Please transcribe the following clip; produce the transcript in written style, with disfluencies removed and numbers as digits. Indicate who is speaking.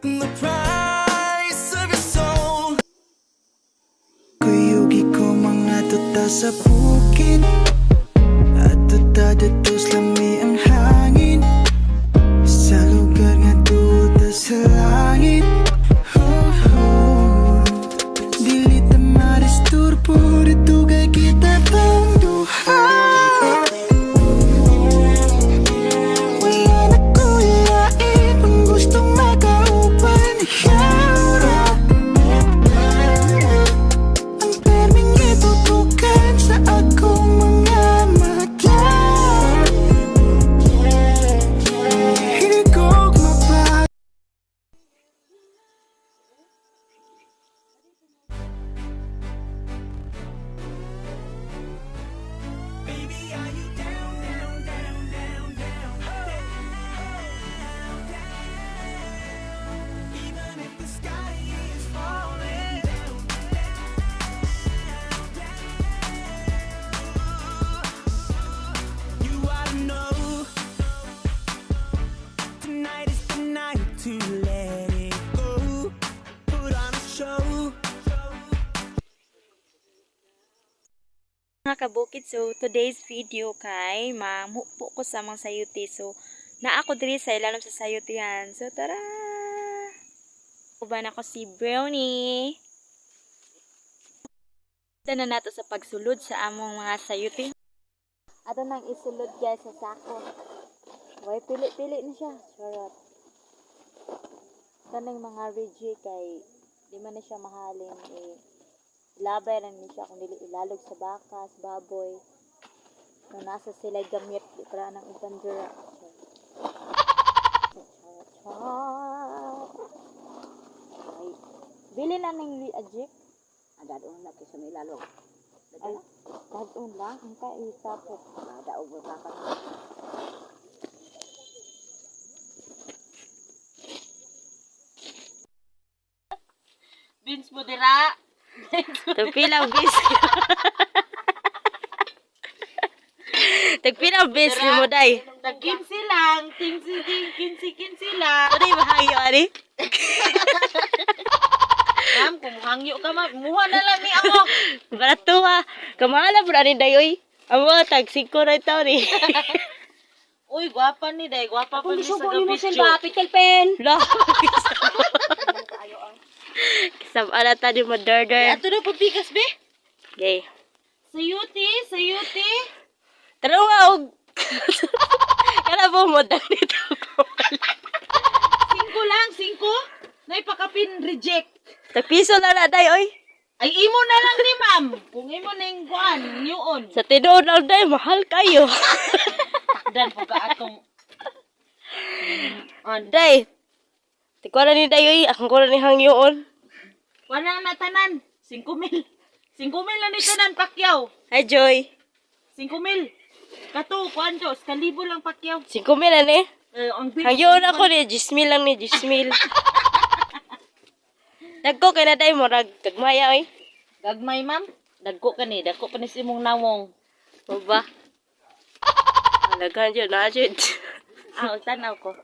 Speaker 1: The price of your soul.
Speaker 2: Kuyugi ko mga tuta sa bukid at tuta dito lami ang hangin. Sa lugar nga tuta sa langit. Oh. Dili ta madisturbo dito kay kita tang duha. Wala na ko'y lain ang gustong makauban. Ikaw ra ang perming itutukan sa akong mga mata. Higog mapa.
Speaker 1: Baby, are you down, down, down, down, down, down, down? Even if the sky is falling down, down, down. You ought to know tonight is the night to let it go. Put on a show.
Speaker 3: Mga kabukid, so today's video kay mamupo ko sa mga sayuti. So, naa ako diri sa ilalim sa sayutihan. So, tara! Uban ako si Brownie. Ito na nato sa pagsulod sa among mga sayuti. Ato nang isulod guys sa sako. Way pili-pili na siya. Charot. Kanang mga Reggie kay di man na siya mahalin eh ilabay lang ni siya kung dili ilalog sa baka, sa baboy. Kung nasa sila gamit, di para nang uban dira. Charot, charot. Ay, bili na ning ajik.
Speaker 4: Dadon na kaysa may lalog.
Speaker 3: Ay, dadon lang ang kaitapok.
Speaker 4: Madaog mo pa ka. Beans mo dira.
Speaker 3: Tagpilang bis. Tagpilang bis ni mo day.
Speaker 4: Tag 15 lang, 15 15 15 lang.
Speaker 3: Ano yung mahangyo ani?
Speaker 4: Ma'am, kung hangyo ka ma'am, muha na lang ni ako.
Speaker 3: Barato ha. Kamahala po ani day oy. Amo tag 5 na ito ni.
Speaker 4: Uy, gwapa ni day, gwapa pa ni sa gabityo.
Speaker 3: Lo. Kisam ala ta di mo derder.
Speaker 4: Ato na pagpikas be.
Speaker 3: Okay.
Speaker 4: Sayuti, sayuti.
Speaker 3: Tara nga og Kana po mo dito ko.
Speaker 4: Singko lang, singko. Naipakapin reject.
Speaker 3: Tag piso na na day oy.
Speaker 4: Ay imo na lang ni ma'am. Kung imo na yung kuan, yun.
Speaker 3: Sa tinuod lang day mahal kayo.
Speaker 4: Takdan po ka atong
Speaker 3: On day. Tikwa na ni day oy, akong kuha ni hangyoon.
Speaker 4: Wala na tanan. 5 mil. 5 mil na ni tanan pakyaw.
Speaker 3: Hi Joy.
Speaker 4: 5 mil. Kato, kuan dos, kalibo lang pakyaw.
Speaker 3: 5 mil ani.
Speaker 4: Eh, ang big.
Speaker 3: Hangyoon ako ni 10 mil lang ni 10 mil. Dagko kay na day murag gagmaya oy.
Speaker 4: Gagmay ma'am. Dagko ka ni, dagko pa ni si imong nawong.
Speaker 3: O ba? Daghan jud na jud.
Speaker 4: Ah, tanaw ko.